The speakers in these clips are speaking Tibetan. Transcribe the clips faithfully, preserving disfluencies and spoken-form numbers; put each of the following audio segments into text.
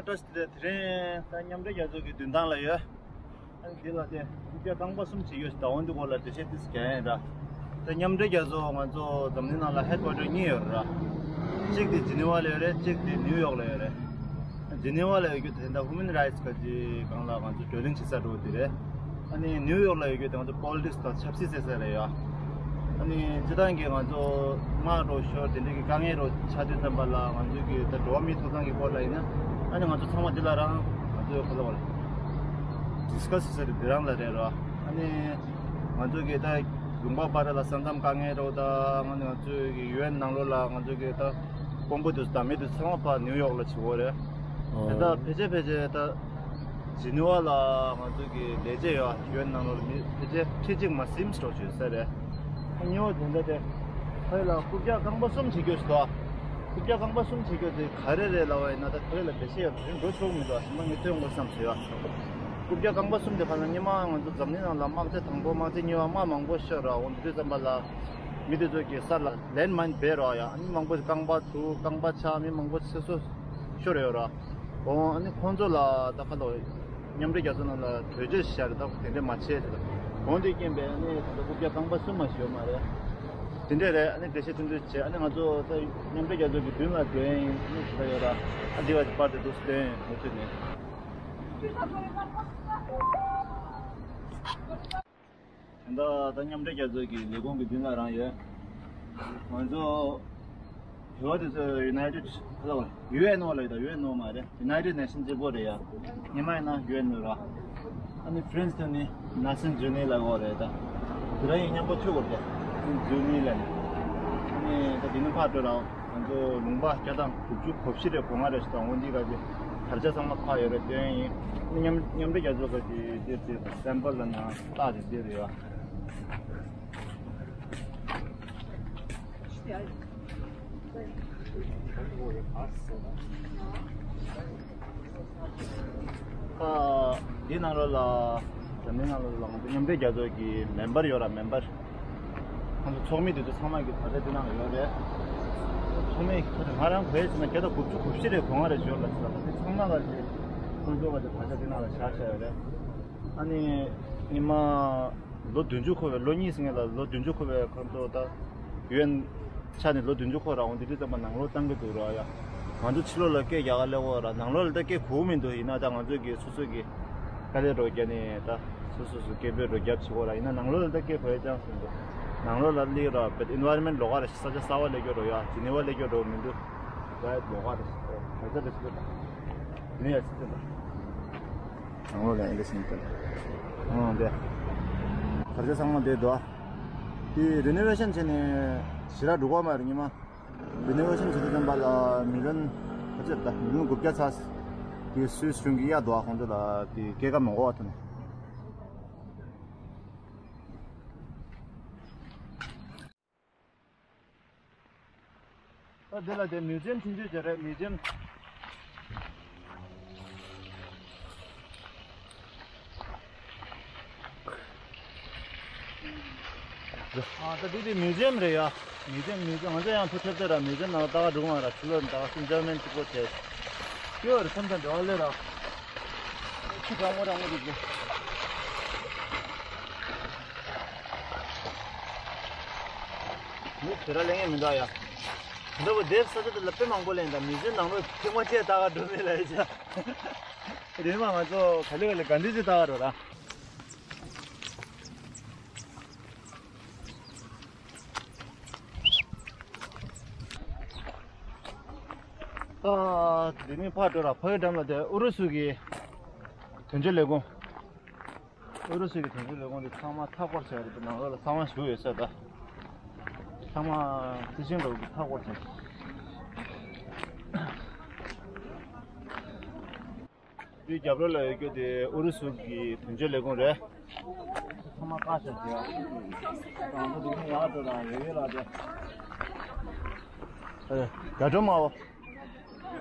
ཏོ་སི་ཏེ་དེ་རིང་ད་མཉམ་འབྲེལ་རྒྱལ་ཚོགས་ཀྱི་མདུན་ཐང་ལ་ཡོད། ཨ་ནི་འདི་ལ་དེ་རྐུབ་བཀྱག་རྐང་པ་གསུམ་བྱེད་ཡོད་ཟེར་ད་འོན་ཏེ་སྐོར་ལ་འགྲེལ་བཤད་ཏོག་ཙམ་རྒྱག་ཡིན་ར། ད་མཉམ་འབྲེལ་རྒྱལ་ཚོགས་ང་ཚོ་འཛམ་གླིང་ནང་ལ་ཧེཌ་ཀོ་ཊར་གཉིས་ཡོད་ར། གཅིག་དེ་ཇི་ནི་ཝ་ལ་ཡོད་རེད། གཅིག་དེ་ནིའུ་ཡོག་ལ་ཡོད་རེད། ཇི་ནི་ཝ་ལ་ཡོད་རྒྱུ་དེ་ད་ཧུ་མན་རའིཊ་ག་ཅིག་སྒང་ལ་ང་ཚོ་བགྲོ་གླེང་བྱེད་ས་འགྲོ་དེ་རེད། ཨ་ནི་ནིའུ་ཡོག་ལ་ཡོད་རྒྱུ་དེ་ང་ཚོ་པོ་ལི་ཊིག་སི་དང་ཆབ་སྲིད་ཟེར་ས་རེད་ཡ། ཨ་ནི་སྤྱིར་བཏང་གི་ང་ཚོ་དམག་འགྲོ་ཞོར་དེ་འདྲའི་གི་དཀའ་ངལ་རོ་ཆགས་དུས་ཙམ་པ་ལ་ང་ཚོའི་གི་ད་འགྲོ་བ་མིའི་ཐོབ་ཐང་གི་སྐོར་ལ་ཡིན་ན་ཨ་ནི་ང་ཚོ་ཚང་མ་འདི་ལ་རང་ང་ཚོའི་ཁ་ལ་བ་ལ་ཌི་སི་ཀ་སི་ཟེར་དེ་རང་ལ་རེད་རོ། ཨ་ནི་ང་ཚོའི་གི་ད་ལུང་པ་བར་ལ་ས་མཚམས་དཀའ་ངལ་རོ་ད་ང་ནི་ང་ཚོའི་གི་ཡུ་ཨེན་ནང་ལོགས་ལ་ང་ཚོའི་གི་ད་དཔོན་པོ་དུ་བདམས་མི་དུ་ཚང་མ་ཕར་ནིའུ་ཡོག་ལ་བྱེད་དགོས་རེད། དེ་ད་ཕལ་ཆེར་ཕལ་ཆེར་ད། ཇི་ནི་ཝ་ལ་ང་ཚོ་གི་ལས་བྱེད་ཡོད། ཡུ་ཨེན་ནང་ལོགས་ལ་མི་ཕལ་ཆེར་ཁྲི་གཅིག་མ་ཟིན་འགྲོ་བྱོས་ས་རེད། གཉིས་པ་དེ་འདྲ་དེ། ཁ་ལ་རྐུབ་བཀྱག་རྐང་པ་གསུམ་བྱེད་རྒྱུ་ཞིག་འདུག་རྐུབ་བཀྱག་རྐང་པ་གསུམ་བྱེད་རྒྱུ་དེ་ག་རེ་རེད་ལབ་པ་ཡིན་ན་ད་དེ་ལ་འགྲེལ་བཤད་ཡོད་དེ་འགྲོ་ཆོག་མི་འདུག་ཨ་ཞིམ་པ་ངས་སྟོན་དགོས་བསམ་བྱས་ཡོད། རྐུབ་བཀྱག་རྐང་པ་གསུམ་དེ་ག་ལ་སྔོན་མ་ང་ཚོ་འཛམ་གླིང་ནང་ལ་དམག་ཆ་དང་པོ་དམག་ཆ་གཉིས་པ་དམག་མང་པོ་ཤོར་ར་འོང་དུས་ཙམ་པ་ལ་མི་དེ་ཚོ་གི་ས་ལ་ལེན་མ་ཡིན་པའི་རོགས་ཡ་ཨ་ནི་མང་པོ་རྐང་པ་དུ་རྐང་པ་ཆག་མི་མང་པོ་ཚེ་སྲོག་ཤོར་ཡོད་ར། འོ་ཨ་ནི་ཁོང་ཚོ་ལ་ད་ཁ་ལོ་མཉམ་འབྲེལ་རྒྱལ་ཚོགས་ནང་ལ་གྲོས་ཆོད་བཞག་རེད་ད་དེ་འདྲས་མ་བྱས་རེད་ད། འོ་འདི་རྐྱེན་པས་ཨ་ནི་ད་རྐུབ་བཀྱག་རྐང་པ་གསུམ་མ་ཞིག་ཡོད་མ་རེད། དེ་འདྲས་རེད། ཨ་ནི་འགྲེལ་བཤད་ཐུང་ཐུང་བྱས་ཨ་ནི་ང་ཚོ་ད་མཉམ་འབྲེལ་རྒྱལ་ཚོགས་ཀྱི་མདུན་ལ་སྡོད་ཡིན་ཨ་ནི་ཞུ་ད་ཡོད་ར། ཨ་འདི་བ་ཅི་པར་དེ་འདུག་སྟོན་ཡིན་མུ་མཐུད་ནས། ད་ལྟ་མཉམ་འབྲེལ་རྒྱལ་ཚོགས་ཀྱི་ལས་ཁུངས་ཀྱི་མདུན་ལ་རང་ཡོད། ང་ཚོ་བོད་པ་དེ་ཚོ་ཡུ་ནའི་ཊེཌ་ཡུ་ཨེན་ཨོ་ལ་ཡོད། ཡུ་ཨེན་ཨོ་མ་རེད། ཡུ་ནའི་ཊེཌ་ནེ་ཤན་ཅིག་པོ་རེད་ཡ། ཉི་མ་ཡིན་ན་ཡུ་ཨེན་ཨོ་ར། ཨ་ནི་ཕ་རན་སི་དེ་ནི་ནེ་ཤན་ཇུ་ནི་ལ་ཡོད་རེད་ད། དེ་རང་ཡིན་མཉམ་པོ་ཐུག་དགོས་རེད། ཇུ་ནི་ལ་ནི། ཨ་ནི་ད་དེ་ནི་ཕར་སྤྲོད་ར། ང་ཚོ་ལུང་པ་བརྒྱ་དང་དགུ་བཅུ་གོ་བཞི་རེ་གོ་ལྔ་རེ་ཞིག་དང་འོ་འདི་ག་ཅིག་དར་ཆ་ཚང་མ་ཁག་ཡོད་རེད་སྟོན་ཡིན། མཉམ་མཉམ་འབྲེལ་རྒྱལ་ཚོགས་ཀྱི་འདིར་དེ་སེམ་པལ་ལ་ནང་རྟགས་དེ་འདིར་ཡོད། ཨ་འདི་ནང་ལོགས་ལ་འཛམ་གླིང་ནང་ལོགས་ལ་ང་ཚོ་མཉམ་འབྲེལ་རྒྱལ་ཚོགས་ཀྱི་མེམ་པར་ཡོད་ར་མེམ་པར། ཁོང་ཚོ་ཚོགས་མི་དེ་ཚོ་ཚང་མ་གི་དར་ཆ་དེ་ནང་ལ་ཡོད་རེད། ཚོགས་མི་ཁོ་ཚོ་ང་རང་གོ་ཡས་ཟེར་ན་བརྒྱ་དང་དགུ་བཅུ་གོ་བཞི་རེད་གོ་ལྔ་རེད་ཞོར་ལ་ཟེར་ལ་དེ་ཚང་མ་ག་ཚོད་ཁོང་ཚོ་ག་ཚོད་དར་ཆ་དེ་ནང་ལ་བཞག་བཞག་ཡོད་རེད། ཨ་ནི་ཉི་མ་ལོ་བདུན་ཅུ་འཁོར་བའི་ལོ་གཉིས་ཟིན་ལ་ལོ་བདུན་ཅུ་འཁོར་བའི་ཁོང་ཚོ་ད་ཡུ་ཨེན་ཆ་ནས་ལོ་བདུན་ཅུ་འཁོར་ར་འོང་དེ་དུས་ཙམ་པ་ནང་ལོགས་བཏང་གི་འདུག་ར་ཡ། ང་ཚོ་ཕྱི་ལོགས་ལ་སྐད་རྒྱག་ག་སླེབས་འོ་ར་ནང་ལོགས་ལ་ད་སྐད་གོ་མི་འདུག་ཡིན་ན་ད་ང་ཚོ་གི་སོ་སོ་གི་དཀའ་ལས་རོགས་རྒྱག་ནས་ད་སོ་སོ་སོ་སྐད་འབོད་རོགས་རྒྱབ་བྱེད་འོ་ར་ཡིན་ན་ནང་ལོགས་ལ་ད་སྐད་གོ་ཡ་ཅང་སོང་འདུག་ནང་ལོགས་ལ་སླེབས་ར་བེད་ཨེན་ཝའི་རོན་མེན་ཊི་ལོགས་ཀ་ར་ས་ཆ་གསར་བ་སླེབས་རྒྱུ་རོ་ཡ་ཇི་ནི་ཝ་སླེབས་རྒྱུ་རོ་མི་འདུག་ད་ལོགས་ཀ་ར་ས་ཆ་རེ་ཞིག་ད་ཇི་ནི་ཝ་ཡ་ཆི་ཚེ་ད་ནང་ལོགས་ལ་ཨེ་འདྲ་ཞིག་འདུག་ཨང་དེ་དར་ཆ་ཚང་མ་དེ་འདུག་དེ་རི་ནོ་ཝེ་ཤན་བྱས་ནས་ཞེ་དྲག་འགྲོ་གི་མ་རེད། ཉི་མ་རི་ནོ་ཝེ་ཤན་བྱེད་དུས་ཙམ་པ་ལ་མི་ལོན་ག་ཚོད་ད་མི་ལོན་དགུ་བརྒྱ་ཚར། དེ་སུད་སི་གཞུང་གི་གཡར་འདུག་ཁོང་ཚོ་ལ་དེ་སྐྱེད་ཀ་མ་དགོས་པ་ཐོན། ད་འདི་ལ་དེ་མིའུ་ཛི་ཡམ་ཆུང་ཆུང་ཅིག་རེད་མིའུ་ཛི་ཡམ། ཨ་ད་འདི་དེ་མིའུ་ཛི་ཡམ་རེད་ཡ། མིའུ་ཛི་ཡམ་མིའུ་ཛི་ཡམ་ང་ཚོ་ཡང་ཐུག་ཐེབས་ཏེ་ར་མིའུ་ཛི་ཡམ་ནང་ལ་ལྟ་ག་འགྲོ་གི་མ་ར་ཕྱི་ལོགས་ནས་ལྟ་ག་སུ་འཇར་མན་གཅིག་པོ་བྱས། སྐྱོ་བ་རེད་སེམས་དང་འབྲེལ་བ་སླེབས་ར། ཁྱི་གྲང་མོ་གྲང་མོ་འདུག་གི་མི་དེ་ར་ལེན་ངེས་མི་འདུག་ཡ། ད་བོ་དེབ་ས་ཆ་དེ་ལ་དཔེ་མང་པོ་ལེན་ད་མིའུ་ཛི་ཡམ་ནང་ལོགས་ཐེངས་མ་གཅིག་ལྟ་ག་འགྲོ་མེད་ལ་ཡ་ཆ། རེད་མ་ང་ཚོ་ག་ལེ་ག་ལེ་ག་འདི་ཅིག་ལྟ་ག་འགྲོ་ར། ཨ། འདི་ནི་ཕར་འགྲོ་ར་ཕ་གི་འགྲམ་ལ་དེ་ཨུ་རུ་སུ་གི་དོན་གཅོད་ལས་ཁུངས། ཨུ་རུ་སུ་གི་དོན་གཅོད་ལས་ཁུངས་དེ་ཚང་མ་མཐའ་སྐོར་བྱས་རེད་དེ་ནང་ལོགས་ལ་ཚང་མ་བཞུགས་ཡོད་ས་ད། ཚང་མ་རྩི་ཤིང་འགྲོ་གི་མཐའ་སྐོར་བྱས། དེའི་རྒྱབ་ལོགས་ལ་ཡོད་རྒྱུ་དེ་ཨུ་རུ་སུ་གི་དོན་གཅོད་ལས་ཁུངས་རེད། ཚང་མ་བཀག་བཞག་ཟེར་ཡ། ང་ཚོ་འདི་ནས་ཡར་འགྲོ་དང་ཡོད་ཡོད་ལ་དེ། ཨེ། དགྲ་སྒྲོལ་མའོ།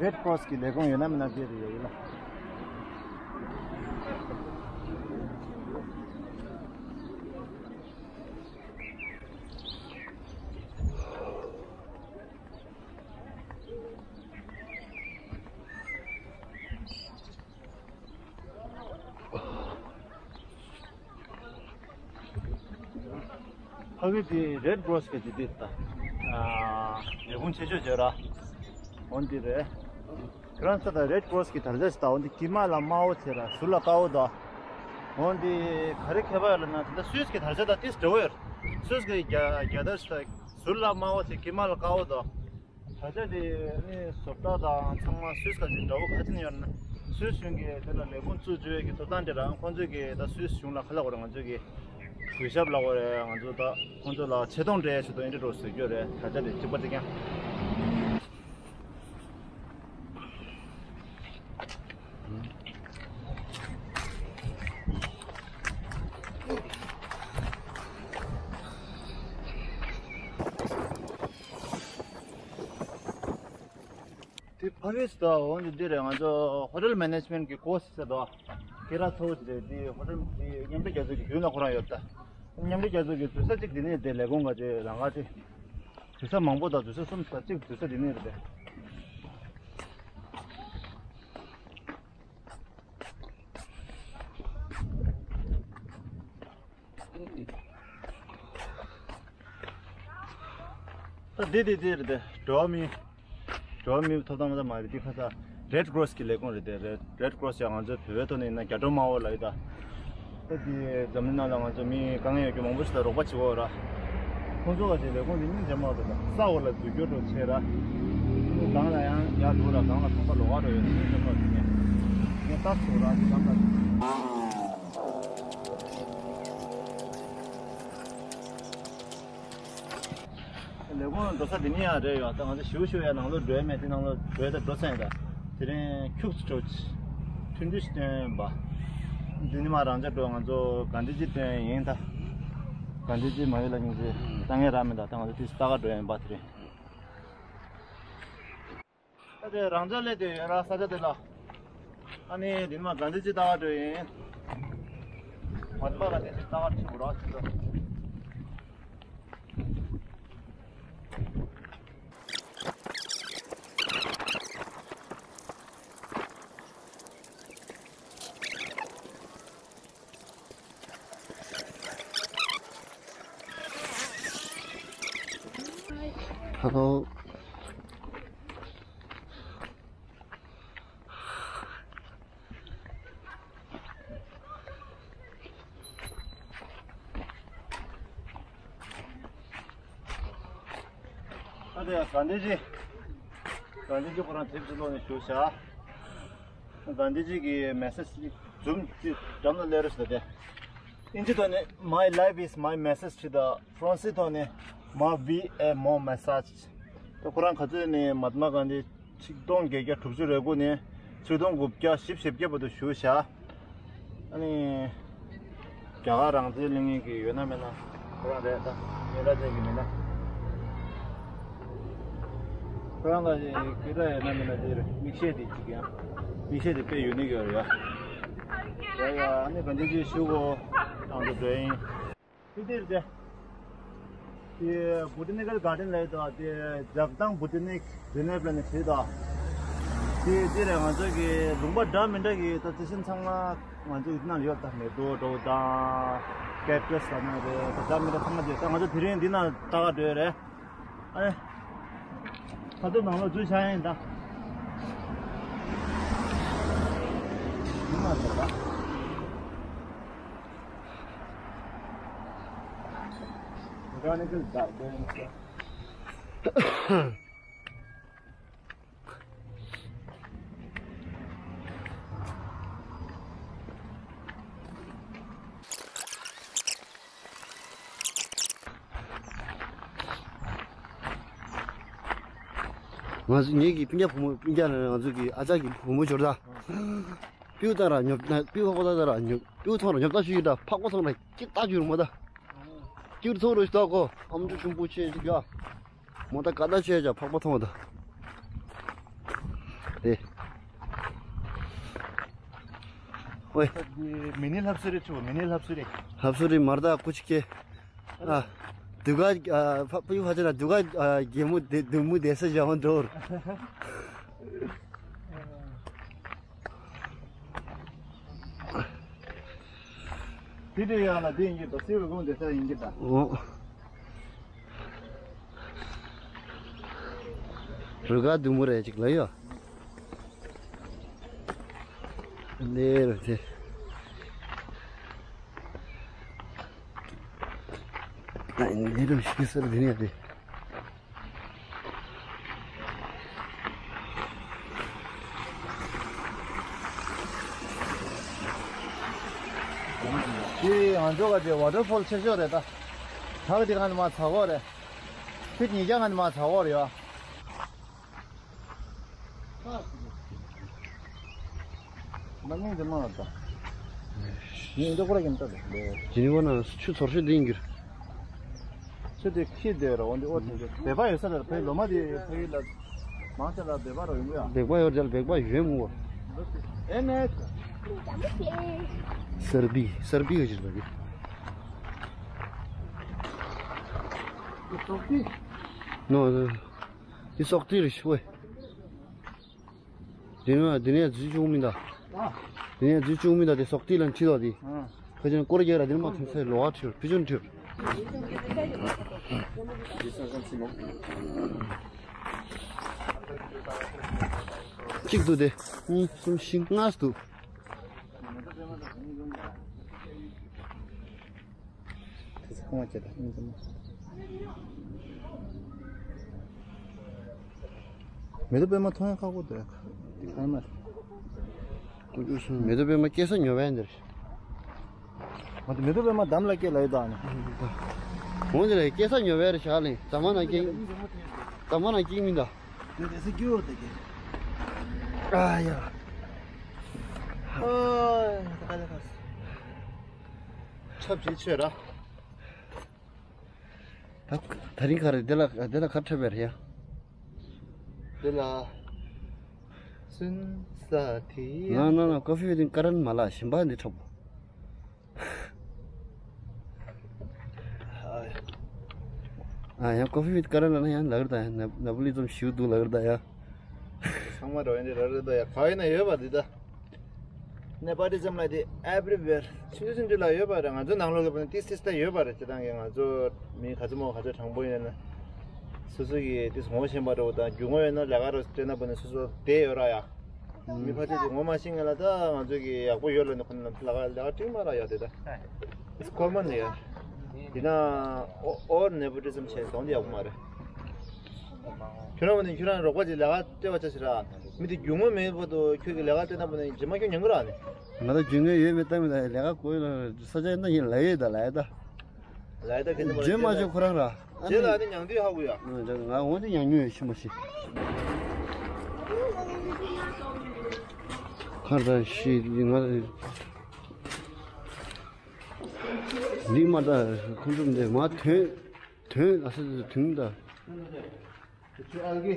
རེད་ཀོ་རོ་སི་གི་ལས་ཁུངས་ཡོད་ན་མིན་ན་དེ་རེད་ཡོད་ཡོད་ལ། ཕ་གི་དེ་Red Cross གི་དེ་དེ་ད། ལས་ཁུངས་ཆེ་ཤོས་བརྗོད་ར། འོན་ཏེ་རེད། ཁྱེད་རང་ཚོ་ད་Red Cross གི་དར་ཆ་ཞིག་ད་འོན་ཏེ་དཀྱིལ་མ་ལ་དམར་པོ་ཆེ་ར་ཟུར་ལ་དཀར་པོ་ད། འོན་ཏེ་ག་རེ་ཁྱད་པར་ཡོད་ལབ་ན་དེ་ད་སུད་སི་གི་དར་ཆ་ད་ཏིས་འདྲ་བོ་ཡོད། སུད་སི་གི་རྒྱ་རྒྱ་དར་ཞིག་ད་ཟུར་ལ་དམར་པོ་ཆེ་དཀྱིལ་མ་ལ་དཀར་པོ་ད། ད་ཆ་དེ་ནི་བཟོ་གྲྭ་དང་ཚང་མ་སུད་སི་ཁ་ཅིག་འདྲ་བོ་ག་ཅི་ནས་ཡོད་ན། སུད་སི་གཞུང་གིས་དེ་ལ་ལས་ཁུངས་བཙུགས་བཅུག་ཡས་ཀྱི་ཐོབ་ཐང་དེ་རང་ཁོང་ཚོས་ཀྱིས་ད་སུད་སི་གཞུང་ལ་ཁ་ལག་གོ་ར་ང་ཚོས་ཀྱིས་གུས་ཞབས་ལ་གོ་རེད། ང་ཚོ་ད་ཁོང་ཚོ་ལ་ཆེ་མཐོང་སྤྲད་ཡས་ཆེད་དུ་ཨེ་འདྲ་འགྲོ་བཟོས་རྒྱུ་རེད། ད་ཆ་དེ་གཅིག་པ་གཅིག་རྐྱང་། དེ་ཕ་རིས་དང་འོན་ཏེ་འདི་རེད། ང་ཚོ་ཧོ་ཊེལ་མེ་ནེཇ་མེན་གི་ཀོར་སི་ཟེར་དོ། ཁྱེད་རང་ཚོ་དེ་དེ་ཧོ་ཊེལ་དེ་མཉམ་འབྲེལ་རྒྱལ་ཚོགས་ཀྱི་རྒྱུན་ལ་ཁོ་རང་ཡོད་ད། མཉམ་འབྲེལ་རྒྱལ་ཚོགས་ཀྱི་དུས་ས་གཅིག་འདི་ནས་དེ་ལས་ཁུངས་ག་ཅེ་རང་ག་ཅེ། དུས་ས་མང་པོ་དང་དུས་ས་གསུམ་ས་གཅིག་དུས་ས་འདི་ནས་རེད་དེ། ད་འདི་འདི་འདི་རེད་དེ། འགྲོ་བ་མི་འགྲོ་བ་མིའི་ཐོབ་ཐང་མ་ཚང་མ་རེད། འདི་ཁ་ས་Red Cross གི་ལས་ཁུངས་རེད་དེ། Red Red Cross ཡང་ང་ཚོའི་བོད་པའི་ཐོག་ནས་ཡིན་ན་རྒྱ་སྒྲོལ་མ་འོ་ལ་ཡོད་ད། ད་འདི་འཛམ་གླིང་ནང་ལ་ང་ཚོ་མི་དཀའ་ངལ་ཡོད་རྒྱུ་མང་པོ་ཞིག་ལ་རོགས་པ་བྱེད་འོ་ར། ཁོང་ཚོ་ག་ཅིག་ལས་ཁུངས་འདི་སྙིང་རྗེ་མ་འདུག་ད། ས་འོ་ལ་འཛུལ་སྐྱོར་འགྲོ་བྱེད་ར། གང་ལ་ཡང་ཡར་འགྲོ་ར། གང་ལ་ཐོག་པ་ལོག་ག་འགྲོ་ཡོད། སྙིང་རྗེ་མ་འདུག་ངས་ངས་ལྟ་ཚོ་ར་འདི་གང་ལ། ལས་ཁུངས་འགྲོ་ས་འདི་ནས་ཡང་རེད་ཡོད། ད་ང་ཚོ་ཞུ་ཞུ་ཡ་ནང་ལོགས་འགྲོ་ཡ་མེད། དེ་ནང་ལོགས་འགྲོ་ཡ་ད་འགྲོ་ས་ཡིན་ད། དེ་རིང་ཁྱུག་ཙམ་འགྲོ་ཆི། ཐུང་ཐུང་ཞིག་སྟོན་པ། འདི་ནི་མ་རང་ཅག་འགྲོ་ང་ཚོ་གྷན་དྷི་ཇི་སྟོན་ཡིན་ད། གྷན་དྷི་ཇི་མ་ཡོད་ལ་སྙིང་རྗེ། ལྟ་ངན་རག་མེད་ད། ད་ང་ཚོ་དུས་སུ་ལྟ་ག་འགྲོ་ཡ་ཡིན་པ་དེ་རིང་། ད་དེ་རང་ཅག་སླེབས་དེ་ཡོད་ར་ས་ཆ་དེ་ལ། ཨ་ནི་འདི་ནི་མ་གྷན་དྷི་ཇི་ལྟ་ག་འགྲོ་ཡིན། མ་ཐུབ་པ་གྷན་དྷི་ཇི་ལྟ་ག་ཆུ་བུ་ར་ཆུ་ཚོད། Hello. ཨ་དེ་གྷན་དྷི་ཇི། གྷན་དྷི་ཇི་ཁོ་རང་དེབ་ཅིག་ཀློག་ནས་བཞུགས་བཞག་གྷན་དྷི་ཇི་གི་མེ་སེ་ཇི་ཅིག་འཛུམ་ཅིག་འགྲམ་ལ་སླེབས་རེད་ཟེར་ཏེ། ཨིན་ཇི་ཐོག་ནས་My life is my message to the France། ཐོག་ནས་Ma vie est mon message། ད་ཁོ་རང་ག་ཚོད་ནས་མ་ཧཱ་ཏྨ་གྷན་དྷི། ཆིག་སྟོང་བརྒྱད་བརྒྱ་དྲུག་ཅུ་རེ་དགུ་ནས་ཆིག་སྟོང་དགུ་བརྒྱ་བཞི་བཅུ་ཞེ་བརྒྱད་བར་དུ་བཞུགས་བཞག་ཨ་ནི་རྒྱ་གར་རང་བཙན་གླེང་མཁན་གྱི་ཡོད་ན་མེད་ན་ཁོ་རང་རེད་ད། ཉེ་ར་ཅན་གྱི་མེད་ན། ཁོ་རང་ལ་སྐད་གྲགས་ཡོད་ན་མེད་ན་དེ་རེད། མིག་ཤེལ་དེ་གཅིག་ཡང་མིག་ཤེལ་དེ་དཔེ་ཡུ་ནིག་ཡོད་རེད་ཡ། ཡ་ཡ། ཨ་ནི་གྷན་དྷི་ཇི་ཞུ་གོ། ཨང་དུ་འགྲོ་ཡིན། དེ་དེར་དེ། དེ་Botanical Garden ལབ་ཡོད་དོ། དེ་ཇག་དང་Botanic Reserve ལབ་ནས་བྲིས་དོ། དེ་དེ་རེད། ང་ཚོ་གི་ལུང་པ་འདྲ་མི་འདྲ་གི་ད་རྩི་ཤིང་ཚང་མ་ང་ཚོ་འདི་ན་ཡོད་ད། མེ་ཏོག་འདྲ་བོ་དང་ཀེག་ཊས་ལབ་ན་རེད། ད་འདྲ་མི་འདྲ་ཚང་མ་དེ་ད་ང་ཚོ་དེ་རིང་འདི་ན་ལྟ་ག་འགྲོ་ཡ་རེད། ཨ་ནི་ཁ་ཐུག་ནང་ལོགས་འཛུལ་བཞག་ཡིན་ད། འདི་ན་འགྲོ་ད། Botanical Garden. ང་ཚོ་ངེད་ཀྱི་སྤུན་ཀྱག་བུ་མོ། སྤུན་ཀྱག་ནི་ང་ཚོ་གི་ཨ་ཅག་གི་བུ་མོ་འབྱོར་ད། སྤྲེའུ་ལྟ་ར་ཉོབ་ན། སྤྲེའུ་ཕག་པ་ལྟ་ར་ཉོབ། སྤྲེའུ་མཐོང་ར་ཉོབ་ལྟ་ཞུ་ཡི་འདྲ། ཕག་པ་མཐོང་ར་སྐྱིད་ལྟ་ཞུ་རུ་མ་ད། སྐྱིད་ཚོ་རུ་ཞུ་ད་གོ། ཨམ་ཅོག་ཆུང་པོ་ཆེ་ཞིག་ཡ། མོ་ད་ཀ་ད་ཆེ་ཅག་ཕག་པ་མཐོང་བ་ད། དེ། ཝེ། མི་ནི་ལྷབ་སུ་རེ་ཆུ། མི་ནི་ལྷབ་སུ་རེ། ལྷབ་སུ་རེ་མར་ད་ཀུ་ཅི་ཀེ། ཨ། དུ་ག། ཨ། ཕ་ཕ་ཡུ་ཕ་ཅ་ན་དུ་ག། ཨ། གེ་མུ་དེ་དུ་མུ་དེ་ས་ཞང་འགྲོར། དེ་དེ་ཡང་ལ་དེ་ཡིན་གྱི་ད། སེ་བའི་ཀུང་དེ་ས་ཡིན་གྱི་ད། འོ། རུ་ཁག་བདུན་མོ་རེད་ཅིག་ལ་ཡོད། ལེ་རུ་དེ། ལེ་རུ་ཤི་སར་དེ་ནས་དེ། དེ་ང་ཚོ་ག་དེ་ཝ་ཊར་ཕོལ་ཆེ་ཤོས་རེད་ད། ཐག་དེ་ག་ནས་མ་ཚ་གོ་རེད། ཕིཊ་ཉིས་བརྒྱ་ག་ནས་མ་ཚ་གོ་རེད་ཡ། ན་ནིང་དེ་མ་ལ་ད། ངས་འདི་ཁོ་ར་གིན་ད་དེ། ཇི་ནི་ཝ་ན་ཆུ་ཚོར་ཤོད་ལྡིང་གིར། ཆུ་དེ་ཁྱི་དེ་ར་འོན་ཏེ་ཨོ་དེ་དེ་བེ་པ་ཡོད་ས་རེད། ཕའི་ལོ་མ་དེ་ཕའི་ལ་མང་ཆེ་ལ་བེ་པ་ར་ཡོང་གི་ཡ། བེག་པ་ཡོད་ཅལ་བེག་པ་ཡོད་མོ། ཨེ་ནས། སར་བི་སར་བི་ཡོད་ཅིག་ལ་གི། ཏོག་ཏི། ནོ། འདི་སོག་ཏི་རེད་ཤི་བས། འདི་ནས་འདི་ནས་རྫུས་བྱུང་མི་འདའ། འདི་ནས་རྫུས་བྱུང་མི་འདའ་དེ་སོག་ཏི་ལ་ཁྲིད་དོ་དེ། ཁ་ཅན་སྐོར་རྒྱག་ར་འདི་ནས་མ་ཐོན་ཚེ་ལོ་ཨ་ཁྲིར་ཕི་ཅུན་ཁྲིར། གཅིག་ཏུ་དེ་གཉིས་གསུམ་བཞི་ལྔ་ཏུ། དེ་ཚོ་ཁོང་བ་བྱེད་དང་སྙིང་རྗེ་མོ། མེ་ཏོག་པད་མ་མཐོང་ཡ་ཁག་པོ་འདུག་དེ་གང་ན། མེ་ཏོག་པད་མ་སྐྱེ་ས་ཉོ་བས་འདིར། ང་ཚོ་མེ་ཏོག་པད་མ་འདམ་ལ་སྐྱེ་ལ་ཡོད་དང་ནི། འོང་འདི་ལ་སྐྱེ་ས་ཉོ་བས་རེ་བཞག་ལེ་ཟ་མ་ན་སྐྱེ། ཟ་མ་ན་སྐྱེ་མི་འདའ། དེ་དེ་སི་སྐྱོ་དེ་གི། ཨ་ཡ། ཨ་ཡ། ད་ག་ལེ་ག་སི། ཁྲབ་ཅིག་ཆོད་ར། ད་ད་རིང་ག་རེ་འདི་ལ་འདི་ལ་ག་ཁྲབ་པའི་རེད་ཡ། འདི་ལ་སུན་ས་དེ། ན་ན་ན་ཀོ་ཧྥི་བི་དིང་ཀ་རན་མ་ལ་ཞིམ་པ་འདི་ཁྲབ། ཨ་ཡ་ཀོ་ཧྥི་བི་ཀ་རན་ལ་ན་ཡང་ལག་ར་ད་ཡ་ན་པོ་ལི་ཙམ་ཞིག་འདུག་ལག་ར་ད་ཡ། ཚང་མ་རོ་ཡན་དེ་ར་ར་ད་ཡ་ག་ཡིན་ན་ཡོད་པ་འདི་ད། ནེ་པ་ཏི་ཛམ་ལ་དེ་everywhere ཆུང་ཆུང་ཆུང་ཆུང་ལ་ཡོད་པ་རེད། ང་ཚོ་ནང་ལོགས་ལ་དེ་སིས་ཊམ་ཡོད་པ་རེད། སྤྱིར་བཏང་གི་ང་ཚོ་མི་ག་ཚོད་མང་ག་ཚོད་དྲང་པོ་ཡོད་ན་སོ་སོ་གི་དེ་ངོ་ཤེས་པ་འདྲ་བོ་དང་རྒྱུས་མངའ་ཡོད་ན་ལས་ཀ་རོ་སྤྲད་ན་པོ་ནས་སོ་སོ་བསྡད་ཡོད་ར་ཡ། མི་ཕལ་ཆེར་དེ་ངོ་མ་ཤེས་ངེས་ལ་ད་ང་ཚོ་གི་ཡག་པོ་ཡོད་ལ་ནི་ཁོ་ན་ལས་ཀ་ལས་ཀ་སྤྲད་མ་ར་ཡ་དེ་ད། It's common ཡ། དེ་ན་all nepotism བྱས་གཏོང་དེ་ཡག་པོ་མ་རེད། ཁྱོད་རང་བ་ནི་ཁྱོད་རང་རོགས་པ་ཅིག་ལས་ཀ་སྤྲད་པ་ཆ་ཞིག་ར། མི་དེ་རྒྱུས་མངའ་མེད་པ་དུ་ཁྱོད་ཀྱི་ལས་ཀ་སྤྲད་ན་པོ་ནི་རྗེས་མ་ཁྱོད་ཉན་གི་ར་ནི། ང་ད་རྒྱུས་མངའ་ཡོད་མེད་ལྟ་མི་ད་ལས་ཀ་གོ་ཡོད་ལ་ས་ཆ་ཡིན་ད་ཡིན་ལ་ཡོད་ད་ལ་ཡོད་ད། ལ་ཡོད་ད་ཁྱེད་ཚོ་རྗེས་མ་ཆོད་ཁོ་རང་ར། རྗེས་ལ་ནི་ཉང་དུས་ཧ་གོ་ཡ། ང་འོ་དེ་ཉང་ཉུང་ཡོད་ཤི་མ་ཤི། ཁར་ད་ཤི་ང་འདི་མ་ད་ཁོང་ཚོ་འདི་མ་ཐོན། དོན་ལ་ས་དོན་དང་། དེ་ཚོ་ཨ་གི།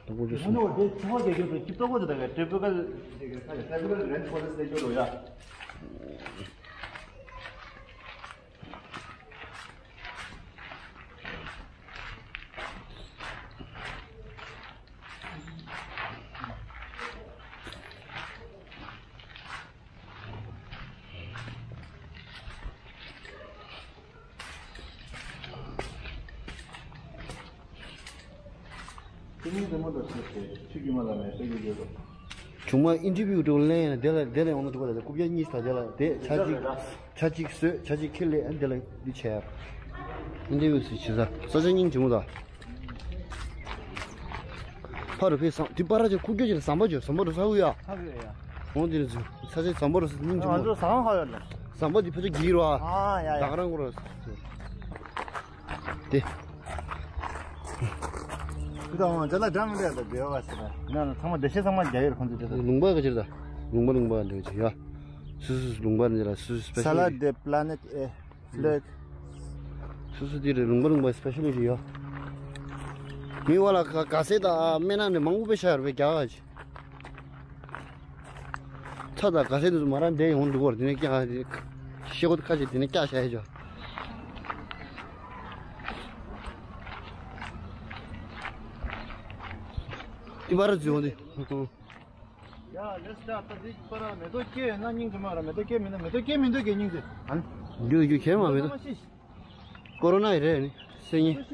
དང་པོ་ཅོ་སོང་། དེ་ཚོ་དེ་ཚོ་ཀྱི་ཏོག་ཙམ་དེ་ཀ་ཊི་པི་ཀལ་དེ་ཀ་ཊི་པི་ཀལ་རེན་ཕོ་རེ་སི་ཊི་དེ་ཚོ་ལོ་ཡ། ཁྱེད་གཉིས་དེ་མོ་དང་ཆེ་ཆེ་ཆུ་རྒྱུས་མ་ལ་མེ་ཤེས་ཀྱི་ཡོད་དོ། ཆུང་མ་ཨིན་ཊར་བིའུ་འགྲོ་ལེན་ཡིན་ན་དེ་ལ་དེ་ལ་ཡོང་ན་འགྲོ་གི་རེད། རྐུབ་བཀྱག་གཉིས་དང་དེ་ལ་དེ་ཆ་གཅིག་ཆ་གཅིག་བཟོས་ཆ་གཅིག་ཁྱེར་ལེ་ཨ་དེ་ལ་འདི་བྱས། ཨིན་ཊར་བིའུ་སུ་བྱེད་ས་ས་ཆ་སྙིང་རྗེ་མོ་དང་། ཕ་རུ་ཕེ་སང་དེ་པ་ར་ཅིག་ཁུག་ཀྱོ་ཅིག་ཟམ་པ་ཅིག་ཟམ་པ་རུ་ས་འུ་ཡ། ཧ་གི་ཡ། འོང་དེ་རུ་ཚུ་ས་ཆ་ཟམ་པ་རུ་ས་སྙིང་རྗེ་མོ། ང་ཚོ་ཟ་ཁང་ཧ་ཡོད་ལ། ཟམ་པ་དེ་ཕ་ཆ་གི་རུ་ཨ། ཨ་ཡ་ཡ། ད་ག་རང་གོ་རུ་དེ། དེ་དང་འཇལ་ལ་འགྲམ་རེད་ད་བེ་བ་ཟེར་ན་ཚང་མ་བདེ་གཤེགས་ཚང་མ་རྒྱ་ཡོད་ཁོང་ཚོ་དེ་ད། ལུང་པ་ག་ཅིག་ད། ལུང་པ་ལུང་པ་འདྲ་ཅིག་ཡ། སུ་སུ་སུ་ལུང་པ་འདྲ་ལ་སུ་སུ་སི་པེ་ཤལ། Salade de planète et fleurs། སུ་སུ་དེ་རེད། ལུང་པ་ལུང་པ་སི་པེ་ཤལ་ཅིག་ཡ། མི་བ་ལ་ག་ག་སེ་ད་སྨན་ནང་ནས་མང་པོ་པེ་ཤ་ཡར་བེ་རྒྱ་ག་ཅིག་ཚ་དང་ག་སེ་དེ་ཚོ་མ་རང་འདས་ཡོང་འདུག་གོ། དེ་ནས་ཀྱང་ཤེལ་སྒོ་ཁ་ཤས་དེ་ནས་བཀྱག་བྱ་ཡ་ཅོ། དེ་བར་འཛུལ་འོང་དེ། ཡ་ལེས་ད་ད་དེ་པར་མེ་ཏོག་སྐྱེས་ཡོད་ན་སྙིང་རྗེ་མ་ར། མེ་ཏོག་སྐྱེས་མེད་ན་མེ་ཏོག་སྐྱེས་མི་འདུག་གས་སྙིང་རྗེ། ཨ་ནི་རྒྱུ་རྒྱུ་ཁྱེར་མ་མེད་ད། ཀོ་རོ་ན་ཡི་རེད་ནི། སེང་ཉིན།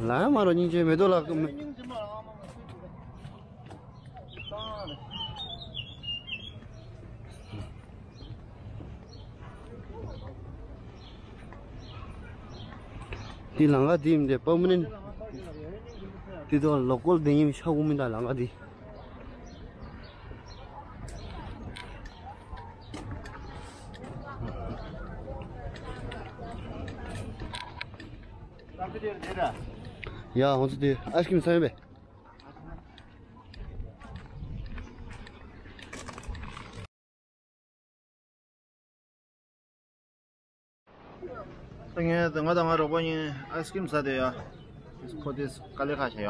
ལ་མ་རོ་སྙིང་རྗེ་མེ་ཏོག་ལགས། འདི་ལམ་ཁ་འདི་མི་འདི་པར་མ་ནན། འདི་དོ་ལོ་ཀལ་འདི་ཉིན་ཤ་གུ་མི་འདའ་ལམ་ཁ་འདི། ཡ་ཧོན་སུ་དེ་ཨའི་སི་ཀྲིམ་ཟ་ཡོད་པས། ངས་ང་དང་ང་རོགས་པ་གཉིས་ཨའི་སི་ཀྲིམ་ཟ་དེ་ཡ། ཁོ་དེ་དཀའ་ལས་ཁག་བྱས་ཡ།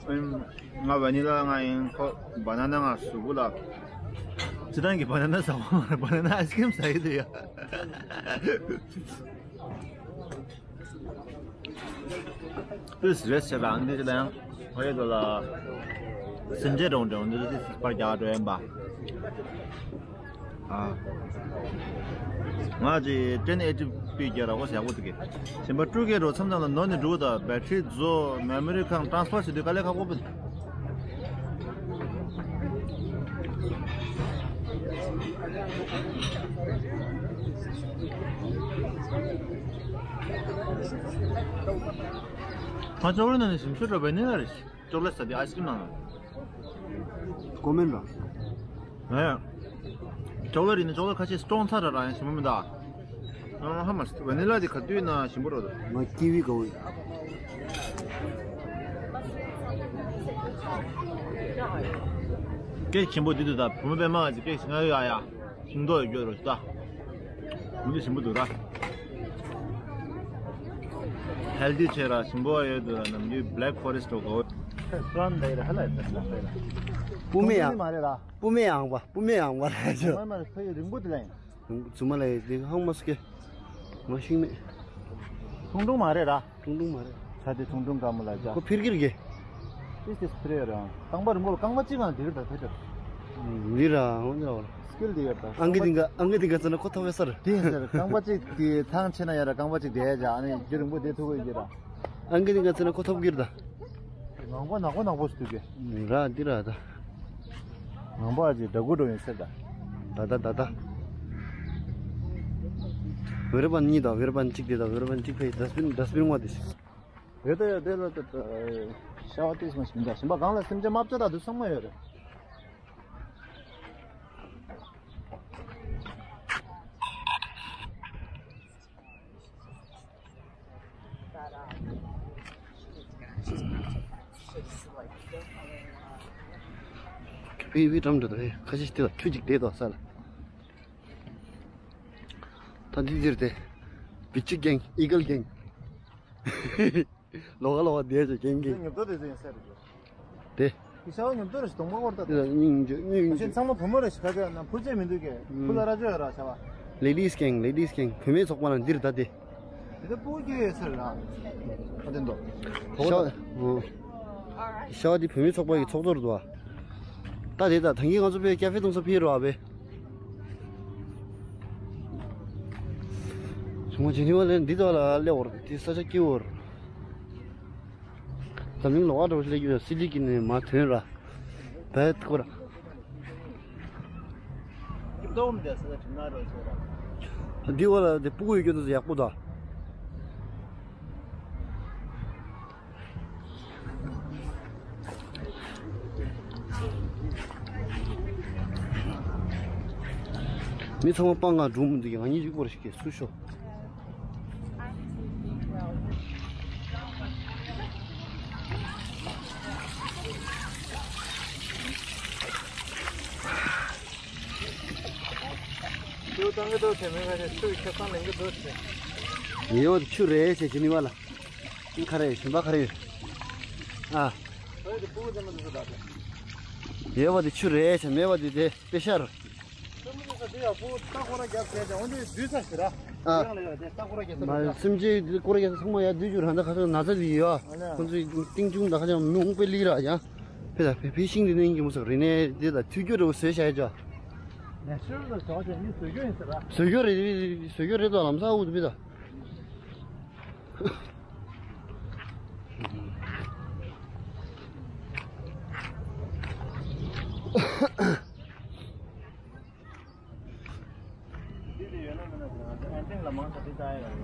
ཨིམ། ང་ཝ་ནི་ལ་ང་ཡིན། ཁོ་བ་ན་ན། ང་གཟུགས་པོ་ལ། སྤྱིར་བཏང་གི་བ་ན་ན་ཟ་བ་མ་རེད། བ་ན་ན་ཨའི་སི་ཀྲིམ་ཟ་ཡི་དེ་ཡ། ཨིས་རེས་བྱས་པའང་འདི་ལ་ཡང་ཧོ་ཡེ་དོ་ལ་སེམས་ཅན་རོང་ཀྲང་འདི་ལ་སི་པར་རྒྱག་འགྲོ་ཡིན་པ། ཨ། ང་ཅི་ཏྲེན་ཨེ་ཊི་པི་རྒྱ་ར་གོ་ཡག་པོ་འདུག་གི། ཞིམ་པ་སྤྲུལ་སྐད་རོ་མཚམས་མཚམས་ལ་ནོར་ནས་འགྲོ་ད། བེ་ཊི་རི་རྫོ་མེ་མོ་རི་ཁང་ཊ་རན་སི་ཕར་བྱེད་དུས་དཀའ་ལས་ཁག་པོ་འདུག། ང་ཅོག་ལེ་ནང་ནས་ཞིམ་ཤོས་འགྲོ་བའི་ནི་ལ་རེད། ཅོག་ལེ་ཟ་དེ་ཨའི་སི་ཀྲིམ་ནང་ན། ཀོ་མེན་ར། ཨེ། ཅོག་ལེ་རིགས་ནི་ཅོག་ལེ་ཁ་ཤས་སི་ཊོང་ཚ་ར་ར་ཡང་ཞིམ་པོ་མི་འདུག། ཨ་ཧ་མ་སི་ཝ་ནི་ལ་དེ་ག་དུས་ན་ཞིམ་པོ་རོ། ང་ཀི་ཝི་ག་འོ་ཡིན། སྐད་ཆེན་པོ་འདི་འདུག་ད། བུ་མོ་པད་མ་ག་ཅིག་སྐད་ཆེན་ཡ་ཡ། ཤིང་ཏོག་ཡོད་རྒྱུ་རོ་ད། མི་འདི་ཞིམ་པོ་འདུག་ར། ཧེལ་དི་ཆེ་ར་ཞིམ་པོ་ཡོད་འདུག་ར། ནམ་རྒྱུན་བྷི་ལེག་ཕོ་རེ་སི་ཊི་འགྲོ་དགོས། སོན་ལེ་ར་ཧ་ལ་ཡོད་ད་ལ་ལེ་ར། སྤུ་མེ་ཡང་མ་རེད་ར། སྤུ་མེ་ཡང་བ། སྤུ་མེ་ཡང་བ་ར་ཅོ། མ་མ་རེད། ཕ་ཡི་རིང་པོ་དེ་ལ་ཡིན། རྫུན་མ་ལ་ཡི་དེ་ཧང་མ་སུ་ཀེ། མ་ཤིང་མེད། ཁྲུང་ཁྲུང་མ་རེད་ར། ཁྲུང་ཁྲུང་མ་རེད། ས་དེ་ཁྲུང་ཁྲུང་དཀར་མོ་ལ་ཅག་ཁོ་ཕིར་གིར་གེ། ཏིས་ཏིས་ཕིར་ར། རྐང་པ་རིང་པོ་ལ་རྐང་པ་གཅིག་གང་དེ་རེད་ད་དེ་རེད། འདི་ར་འོང་འདི་ར་བ། སི་ཀིལ་དེ་ཡོད་ད། ཨང་ཀི་དེ་འགའ་ཨང་ཀི་དེ་འགའ་ཚ་ན་ཁོ་ཐོབ་ཡོད་ས་རེད། དེ་ཡིན་ས་རེད། རྐང་པ་གཅིག་དེ་ཐང་ཆེ་ན་ཡ་ར་རྐང་པ་གཅིག་དེ་ཡ་ཅག་ཨ་ནི་རྒྱུ་རིང་པོ་དེ་ཐུག་གི་ཡོད་ར། ཨང་ཀི་དེ་འགའ་ཚ་ན་ཁོ་ཐོབ་གིར་ད། ངང་པ་ནག་པོ་ནག་པོ་ཞིག་འདུག་གས། ར་འདི་ར་ད། ངང་པ་ཅིག་འདྲ་གུ་འགྲོ་ཡིན་ཟེར་ད། ད་ད་ད་ད། ཝེར་པན་གཉིས་དང་ཝེར་པན་གཅིག་དེ་དང་ཝེར་པན་གཅིག་ཕེ་ཌ་སི་བིན་ཌ་སི་བིན་ངོ་དེ་ཞིག། རེད་ད་ཡ་དེ་ལ་ད་ད། ཤ་བ་ཏིས་མ་ཞིག་མི་འདྲ། ཞིམ་པ་གང་ལ་སེམས་ཅན་མ་བཅོ་ད་དུ་ཚང་མ་ཡོད་རེད། བི་བི་ཀྲམ་འདྲ་དང་ཁ་ཤས་ཤིག་དེ་ལ་ཁྱུ་གཅིག་བསྡད་དོ་ས་ལ། ད་འདི་འདིར་དེ་བི་ཆི་གེང་ཨི་གལ་གེང་། ལོག་ལོག་བསྡད་ཅེ་གེང་གེང་། ཉོབ་ཏོ་དེ་ཚོ་ཡིན་ས་རེད། དེ། ཁྱི་ཤ་བ་ཉོབ་ཏོ་རེ་ཞིག་གདོང་པ་སྐོར་ལྟ་དེ་ལ་སྙིང་རྗེ་སྙིང་ཁ་ཤས་རྗེ། ཚང་མ་བུ་མོ་རེ་ཞིག་ཁ་ཤས་ན་བུ་ཆེ་མི་འདུག་གས། ཕུ་ལ་ར་ཅོ་ཡ་ར་ཤ་བ། ལེ་ཌིས་གེང་ལེ་ཌིས་གེང་བུད་མེད་ཚོགས་པ་ལ་འདིར་ད་དེ། དེ་ལྟ་སྤུ་གུ་སྐྱེ་ཡོད་ས་རེད་ར། ཨ་དེ་འདུག་ཤ་བ། ཤ་བ་འདི་བུད་མེད་ཚོགས་པ་གི་ཚོགས་གཙོ་རེད་འདུག་བ། ད་དེ་ད་ཐང་གི་ང་ཚོ་ཕའི་ཀ་ཧྥེ་འཐུང་ས་ཕེ་རུ་བ་བེ། ཞུ་མ་ཇི་ནི་ཝ་ལེན་འདི་ད་ལ་སླེབས་འོར་དེ་ས་ཆ་སྐྱིད་འོར། འཛམ་གླིང་ལོགས་ཀ་འགྲོ་སླེབས་ཀྱི་ཡོད། སི་ལི་ཀི་ནས་མ་ཐོན་ར། བད་ཀོ་ར། འདི་བ་ལ་དེ་སྤུ་གུ་ཡོད་རྒྱུ་དེ་ཡག་པོ་ད། མི་ཚང་མ་སྤང་ང་འགྲོ་མི་འདུག་ང་གཉིས་གཅིག་པོ་རེ་ཞིག་གིས་སུ་ཤོག་ཆུ་བཏང་གི་འདུག་ཟེར། མི་ཁ་ཤས་ཆུ་ཁྱབ་སྟངས་ལེན་གི་འདུག་ཟེར། ཡོད་ཆུ་རེད་ཟེར་གྱི་ནི་བ་ལ། ཁ་རེ་ཞིམ་པ་ཁ་རེ། ཨ། ཡོད་པ་དེ་ཆུ་རེད་ཟེར། མེད་པ་དེ་དེ་དཔེ་ཤར། ཨ། མ་སེམས་ཅན་དེ་སྐོར་རྒྱག་ཚང་མ་ཡ་བསྡུས་རྒྱུ་ར་འདི་ཁ་ཚོ་ན་ཚ་ལི་ཡོད། ཁོང་ཚོའི་ཏིང་ཅུང་ད་ཁ་ཚོ་མི་འོང་པའི་ལི་ར་ཡ། ཕེ་ད་ཕེ་ཕེ་ཤིང་འདི་ནས་ཡིན་གྱི་མོ་ཟེར་རི་ནས་འདི་ད་ཐུག་རྒྱུ་རེ་བ་བཟོས་བྱ་ཡ་ཅོ། ནས་ཤོར་ལ་ཟོག་ཅན་མི་བཟོས་རྒྱུ་ཡིན་ཟེར་ར། བཟོས་རྒྱུ་རེད། བཟོས་རྒྱུ་རེད་དོ་ལམ་ས་འུ་ཐུ་ཕེ་ད། འདི་དེ་ཡོད་ན་མེད་ན་དེ་ང་ཚོ་ཨན་ཊེན་ལ་མང་ཆེ་དེ་བཏང་ཡ་ཡོད།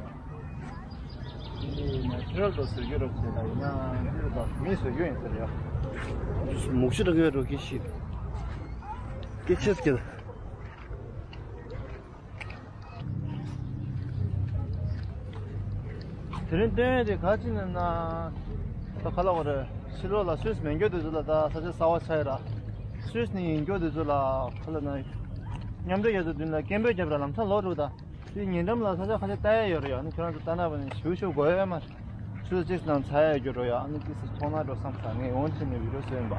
འདི་ནེ་ཅུ་རལ་དུ་བཟོ་རྒྱུ་རོགས་བྱས་ན་ཡིན་ན་འདི་རུ་དང་མི་བཟོ་རྒྱུ་ཡིན་ཟེར་ཡ། མུག་ཤི་དང་གི་རོགས་ཀྱི་ཤི། ཀི་ཆེས་ཀྱི། དེ་རིང་སྟོན་ཡས་དེ་ག་ཅི་ནས་ན། ད་ག་ལ་བ་རེད། ཕྱི་ལོགས་ལ་སུད་སི་མེད་མཁན་དེ་ཚོ་ལ་ད་ས་ཆ་གསར་པ་ཆགས་ཡོད་ར། སུད་སི་ནས་ཡིན་མཁན་དེ་ཚོ་ལ་ག་ལ་ན། མཉམ་འབྲེལ་རྒྱལ་ཚོགས་མདུན་ལ་སྐད་འབོད་བརྒྱབ་ར་ལམ་སང་ལོག་འགྲོ་ད། དེ་ཉེ་འགྲམ་ལ་ས་ཆ་ཁ་ཤས་ལྟ་ཡས་ཡོད་རེད་ཡ། ཨ་ནི་ཁྱོད་རང་ཚོ་ལྟ་ན་བ་ནི་ཞུ་ཞུ་དགོས་ཡོད་མ་རེད། སུད་སི་ཅིག་ནང་ཚར་ཡས་རྒྱུ་རོ་ཡ། ཨ་ནི་ཏིག་ཙམ་མཐོང་ན་འགྲོ་བསམ་ས་ངས་འོང་ཕྱིན་ནས་བི་ཌིའོ་བཟོས་ཡིན་པ།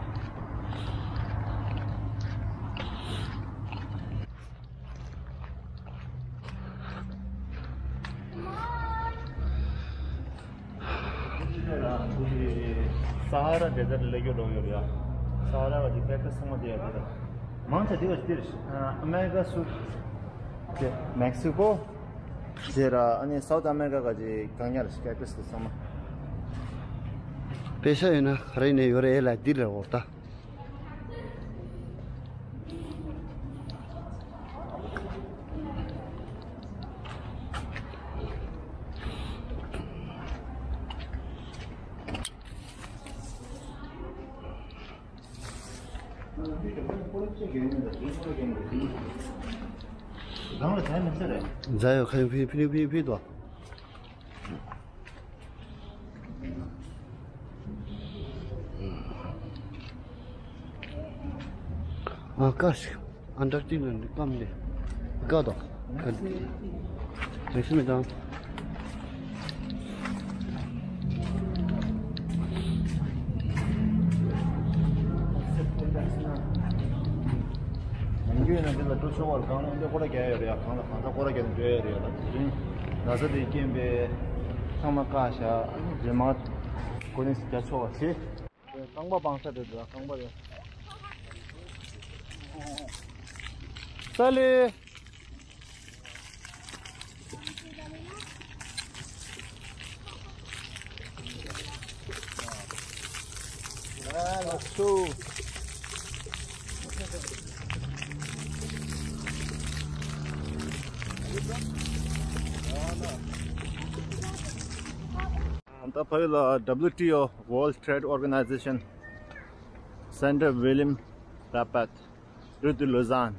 ས་ཧ་ར་ཌེ་ཛར་ཊི་སླེབས་རྒྱུ་འགྲོ་ཡོད་རེད་ཡ། ས་ཧ་ར་བ་ཅིག་ཀེག་ཊས་ཚང་མ་དེ་ཡ་དེ་རེད། མང་ཆེ་དེ་བ་ཅིག་དེ་རེད། ཨ་མེ་རི་ཀ་སུད། དེ་མེག་སི་ཀོ། དེ་ར་ཨ་ནི་སའུ་ཐི་ཨ་མེ་རི་ཀ་ག་ཅིག་གང་ཉག་རེད་ཀེག་ཊས་དེ་ཚང་མ། པེ་ཤ་ཡོད་ན་ག་རེ་ནས་ཡོད་རེད་ལ་འདི་རེད་འོ་ད། རང་ལ་ཟ་མི་ཟ་རེད། ཟ་ཡོད་ཁ་ཡོད་ཕི་ཕི་ཕི་ཕི་དོ། ཨ་ཀ་ཤི། ཨན་ཊར་ཊི་ལ་འདི་ཀམ་འདི། ཀ་དོ། ཀ་འདི། མེག་སི་མི་དང་། ཡང་རྒྱུ་ཡིན་ན་འདི་ལ་འགྲོ་ཆོག་པར་གང་ལ་འདི་སྐོར་ར་རྒྱག་ཡོད་རེད་ཡ། གང་ལ་གང་ས་སྐོར་ར་རྒྱག་ནས་འགྲོ་ཡོད་རེད་ཡ། ལ་དེ་རིང་ན་ཚ་དེའི་རྐྱེན་པས་ཚང་མ་བཀག་བཞག་རྗེས་མ་གོ་ནས་རྒྱག་ཆོག་པ་བྱེད། རྐང་པ་སྤང་ས་རེད་འདུག་རྐང་པ་རེད། ས་ལེ། ལགས་སོ། ད་ཕ་ཡུལ་ལ་W T O, World Trade Organization Center, William Rappert, Route de Lausanne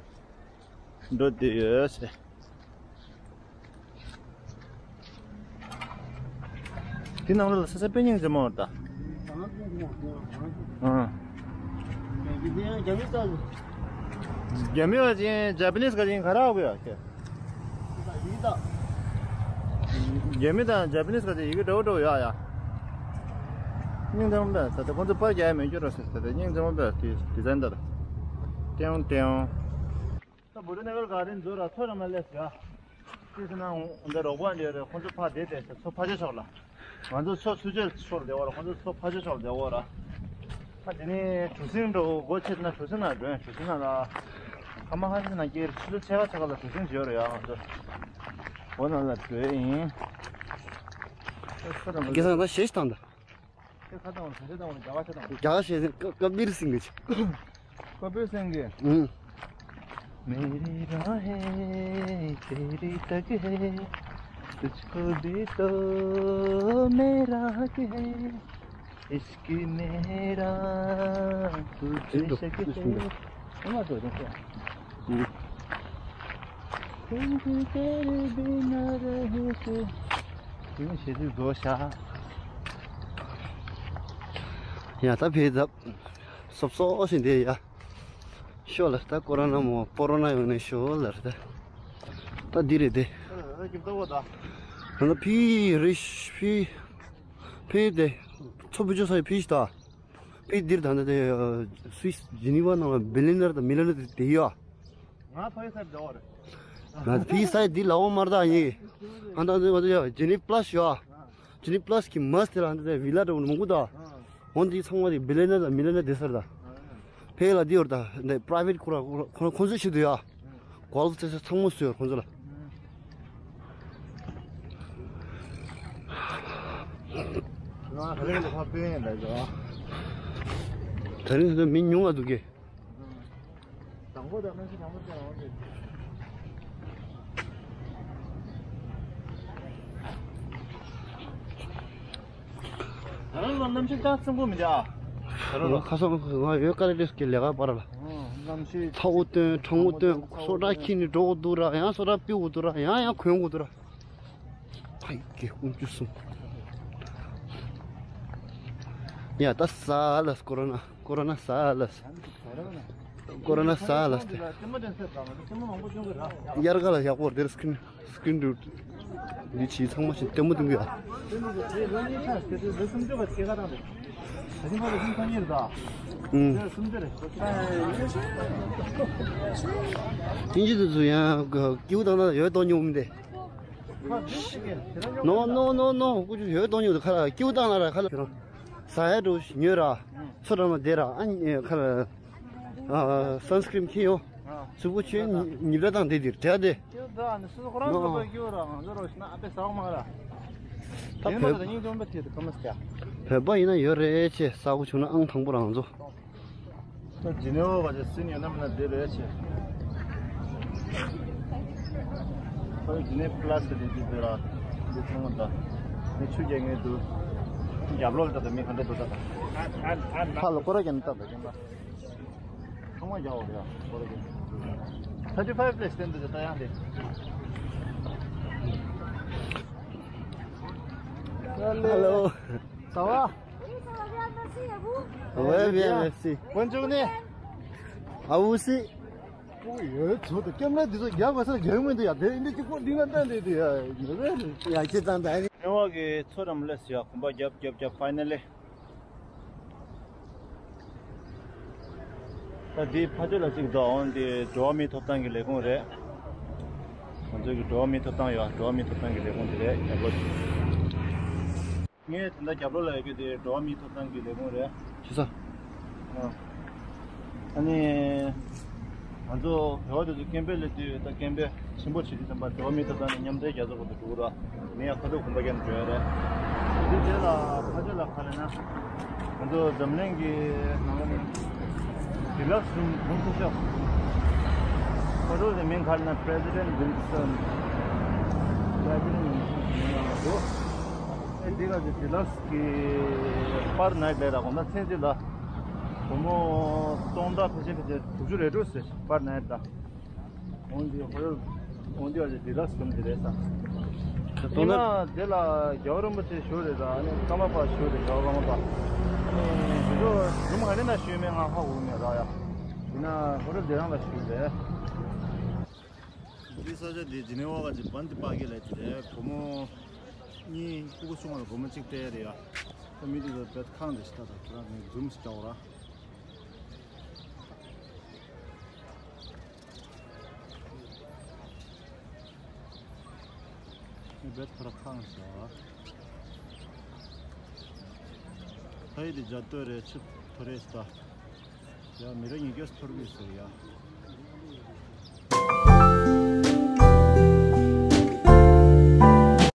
འགྲོ་བསྡད་ཡོད་ཟེར། དེ་ནང་ལོགས་ལ་ས་ས་དཔེ་སྙིང་རྗེ་མོ་རེད་ད། ཨང་། རྒྱ་མི་བ་ཅན་ཇ་པ་ནིས་ག་ཅིག་ག་རེ་ཨ་གི་ཡ་ཁྱེད། རྒྱ་མི་དང་ཇ་པ་ནིས་ག་ཅིག་ཡི་གེ་འདྲ་བོ་འདྲ་བོ་ཡོད་ཡ། སྙིང་རྗེ་མོ་པས་ད་ལྟ་ཁོང་ཚོ་པར་རྒྱག་ཡ་མེད་རྒྱུ་རེད་ཟེར་ད་ལྟ་སྙིང་རྗེ་མོ་པས་དེ་ཌི་ཛའིན་ད་ར། ཏེའོ་ཏེའོ། ད་བུ་ཊ་ནེ་གལ་ག་རེ་མཛོད་ར་ཚོ་ར་མ་སླེབས་ཡ། ཅི་ཟེར་ན་འོ་འདི་རོགས་པ་འདྲ་རེད། ཁོང་ཚོ་ཕར་བསྡད་དེ་ཚོ་ཕར་ཕྱོགས་ཕྱོགས་ལ། ང་ཚོ་ཚོ་ཚུར་ཕྱོགས་ཕྱོགས་ལ་བསྡད་ཡོད་ར། ཁོང་ཚོ་ཚོ་ཕར་ཕྱོགས་ཕྱོགས་ལ་བསྡད་ཡོད་ར། ད་དེ་ནས་གྲུ་གཟིངས་འགྲོ་སྒོ་ཕྱེ་ན་གྲུ་གཟིངས་ནང་འགྲོ་ཡ། གྲུ་གཟིངས་ནང་ལ། ཁ་མ་ཁ་ཤས་ནང་སྐྱེལ་ཆུ་ཚོད་ཕྱེད་ཀ་ཕྱེད་ཀ་ལ་གྲུ་གཟིངས་ཡོད་ར་ཡ། ང་ཚོ་སྒོ་ནང་ལ་འགྲོ་ཡ་ཡིན། ཁ་སང་ད་ཤེས་དང་ད། ཁྱེད་ཁ་བཏང་བ་ག་རེ་བཏང་བ། རྒྱ་གར་ཆ་བཏང་བ། རྒྱ་གར་ཞེས་ཀ་ཀ་བིར་སིང་གི་ཆ། ཀ་བིར་སིང་གི། ཨུམ། मेरी राहें तेरी तक है, तुझको भी तो मेरा हक है, इश्क मेरा तू बेशक है। ཨུམ། ཡ་ད་ཕེབས་ད། སོབ་སོབ་ཞིག་འདི་ཡ། ཤོ་ལ་ད་ཀོ་རོ་ན་མོ་ཀོ་རོ་ན་ཡོང་ནས་ཤོ་ལ་ད། ད་འདི་རེད་དེ། ད་ཕི་རི་ཕི་ཕི་དེ་ཚོ་བུ་ཆོ་ས་ཕི་ཤི་ད། ཕི་འདིར་ད་ནི་དེ་སུད་སི་ཇི་ནི་ཝ་ནང་ལ་བི་ལི་ནར་དང་མི་ལི་ནར་དེ་དེ་ཡོད། ང་ཕ་ཡི་སར་འདྲ་བ་རེད། ང་ཕི་སའི་འདི་ལའོ་མར་ད་ཡིན། ཨ་ད་འདི་ང་ཚོ་ཡ་ཇི་ནི་ཕ་ལ་སི་ཡོད། ཇི་ནི་ཕ་ལ་སི་གི་མ་སི་དེ་ལ་ཨ་ད་བི་ལ་འདྲ་བོ་མང་པོ་ད། འོན་ཏེ་ཚང་མ་དེ་བི་ལི་ནར་དང་མི་ལི་ནར་དེ་སར་ད། ཕེ་ལ་འདི་ཡོད་ད་འདི་པ་རའི་ཝེ་ཊི་ཁོ་ར་ཁོ་ཁོ་ཚོའི་ཆེད་དུ་ཡ། གོ་ལ་ཚེ་ཚེ་ཚང་མ་སུ་ཡོད་ཁོ་ཚོ་ལ། ང་ཧ་ལས་ལ་ཕ་དཔེ་ཡིན་ལ་ཡོད། ད་རིང་ད་མི་ཉུང་བ་འདུག་གི། དང་པོ་དང་གནམ་གཤིས་དང་པོ་དེ་རང་རེད། ད་རང་ལ་གནམ་གཤིས་ད་ཚང་པོ་མི་འདུག་ཨ། ད་རང་ལ་ཁ་སང་ང་ཡོད་ཀ་རེ་རེས་ཀྱི་ལས་ཀ་པར་ལ། གནམ་གཤིས་ཚ་བོ་སྟོན། གྲང་བོ་སྟོན། སོ་ཏྲ་ཁྱི་ནི་འགྲོ་དགོས་འདུག་ར། ཡང་སོ་ཏྲ་ཕུད་དགོས་འདུག་ར། ཡང་ཡང་གོན་དགོས་འདུག་ར། ཕ་ཡི་གེ་ཀུན་སྤྱོད་གསུམ། ཡ་ད་ས་ལ་ཀོ་རོ་ན་ཀོ་རོ་ན་ས་ལ་ཀོ་རོ་ན་ས་ལ་སྟེ། དབྱར་ཁ་ལ་ཡག་པོ་རེད། སི་ཀིན་སི་ཀིན་རུ་འདི་ཆི་ཚང་མ་ཞིག་ལྟད་མོ་ཐུང་གི་ཡ། ཨུམ། དེང་ཅི་དུས་སུ་ཡང་སྐྱིད་པོ་བཏང་ན་ཡོད་གཏོང་མྱོང་མི་འདུག་ནོ་ནོ་ནོ་ནོ། ཀུ་ཅུ་ཡོད་གཏོང་ཉུང་དུ་ཁ་ལ་ཀིའུ་བཏང་ལ་ར་ཁ་ལ་ཁྱེད་རང་ཟ་ཡ་འགྲོ་ཉོས་ར། ཚོ་ར་མ་བསྡད་ར། ཨ་ནི་ཁ་ལ་ཨ་སན་སི་ཀྲིན་ཁྱེར་ཡོང་། ཚུར་པོ་ཆོས་ཉིབ་ར་བཏང་བསྡད་དེ་བྲལ་ཏེ། ཀིའུ་ད་ནི་སུ་ཁོ་རང་ཚོ་པ་ཀིའུ་ར་ང་ཚོ་རོ་ཤི་ན་ཨ་པེ་ས་མ་ར། ད་ཡིན་ན་བོད་ད་སྙིང་རྗེ་མོ་དེ་ད་ཀ་མ་སྐྱ། བོད་པ་ཡིན་ན་ཡོད་རེད་ཆེ། ས་གོ་བྱུང་ན་ཨང་དང་པོ་རང་ཚོ། ད་ཇི་ནེ་ཝ་བ་ཅི་སིན་ཡོད་ན་མིན་ན་དེ་རེད་ཆེ། ད་ཇི་ནེ་པ་ལ་སི་དེ་དེ་དེ་ར་དེ་ཚང་མ་ད་ནི་ཆུ་རྒྱག་ངེས་འདུག་རྒྱབ་ལོགས་ད་ད་མི་ག་འདྲ་འདུག་ད་ད་ཕ་ལ་སྐོར་ར་རྒྱག་ན་ད་ད་རྒྱག་ན་ཚང་མ་རྒྱག་འོ་རེད་ཡ་སྐོར་ར་རྒྱག་ན་ཐར་ཊི་ཕའིབ་པི་ལེ་སི་སི་དེ་འདུག་ད་ཡང་དེ། Hello. Ça va? Oui, ça va bien, merci. Et vous? Ouais, bien, merci. Bonne journée. À vous aussi. ཨོ་ཡོད་ཚོད་དུ་ཀེམ་ར་འདི་ཚོ་རྒྱབ་པ་སར་རྒྱབ་མི་འདུག་ཡ། དེ་འདི་གཅིག་པོ་འདི་ན་ལྟ་འདི་འདི་ཡ་ཡོད་རེད། ཡ་ཁྱེད་ཚང་ད་ནི་ནེ་ཝ་གི་ཚོ་རམ་ལས་ཡ་གོམ་པ་རྒྱབ་རྒྱབ་རྒྱབ་ཕའི་ནལ་ལི། ད་འདི་ཕ་ཆོས་ལ་གཅིག་འདུག་འོན་ཏེ་འགྲོ་བ་མིའི་ཐོབ་ཐང་གི་ལས་ཁུངས་རེད། ང་ཚོ་གི་འགྲོ་བ་མིའི་ཐོབ་ཐང་ཡོད། འགྲོ་བ་མིའི་ཐོབ་ཐང་གི་ལས་ཁུངས་དེ་རེད། རྒྱབ་ལོགས་ངས་དེ་འདྲ་རྒྱབ་ལོགས་ལ་ཡོད་རྒྱུ་དེ་འགྲོ་བ་མིའི་ཐོབ་ཐང་གི་ལས་ཁུངས་རེད། ཤེས་སོང་། ཨ་ཨ་ནི་ང་ཚོ་བོད་པ་དེ་ཚོ་ཀེམ་པེ་སླེབས་དུས་ད་ཀེམ་པེ་ཆེན་པོ་བྱེད་དུས་ཙམ་པ་འགྲོ་བ་མིའི་ཐོབ་ཐང་གི་མཉམ་འབྲེལ་རྒྱལ་ཚོགས་སྐོར་དུ་འགྲོ་གི་ར། མི་ཡང་ཁ་ཐུག་གོམ་པ་རྒྱབ་ནས་འགྲོ་ཡ་རེད། དེ་དེ་ལ་ཕ་ཆོས་ལ་ག་རེ་ན། ང་ཚོ་འཛམ་གླིང་གི་ནང་ལ་ནས་ཌི་ལགས་རུམ་རུམ་ཁུག་ཤོག་ཁོ་ཚོ་དེ་མིང་ག་རེ་ན་པྲེ་སི་ཌེན་ཝིན་སོན། པྲེ་སི་ཌེན་ཝིན་སོན་གྱི་མིང་ལ་འགྲོ། ཨེ་འདི་ག་ཚོད་ཌི་ལགས་ཀྱི་པར་ནའི་ཊི་ལས་ར་གོང་ད་ཚེ་འདི་ལ་སྒོར་མོ་སྟོང་ཕྲག་ཕལ་ཆེར་ཕལ་ཆེར་དྲུག་ཅུ་རེ་དྲུག་ཟེར་པར་ནའི་ཊི་ད། འོན་ཏེ་ཧོ་ཡོ་འོན་ཏེ་ཨ་ཅེ་ཌི་ལགས་རུམ་དེ་རེད་ས། ད་ཉི་མ་དེ་ལ་རྒྱལ་བ་རིན་པོ་ཆེ་བཞུགས་རེད་ད། ཨ་ནི་ཀརྨ་པ་བཞུགས་རེད། རྒྱལ་བ་ཀརྨ་པ། ཨ་ནི་དེ་ཚོ་རུམ་ག་རེ་ན་བཞུགས་མེད་ང་ཧ་གོ་མེད་ར་ཡ། ཡིན་ན་ཧོ་ཊེལ་དེ་རང་ལ་བཞུགས་རེད། འདི་ས་ཆ་འདི་ཇི་ནེ་ཝ་ག་ཅི་བན་དི་པ་གི་ལས་དེ་རེད། སྒོར་མོ་གཉིས་ཕྲུ་གུ་ཆུང་བ་ལ་སྒོར་མོ་གཅིག་སྤྲད་རེད་ཡ། ད་མི་དེ་ཚོ་བེད་ཁང་དེ་ཞིག་ད་ད་ཁྱོད་རང་ནས་རུམ་ཞིག་རྒྱག་ར། བེད་ཁ་ར་ཁང་ཞོག་ཕ་ཡི་དེ་ཇ་ཏོ་རེ་ཆུ་ཐོ་རེ་སྟ། ཡ་མི་རེ་ཉི་གེ་སི་ཐོར་བི་སི་ཡ།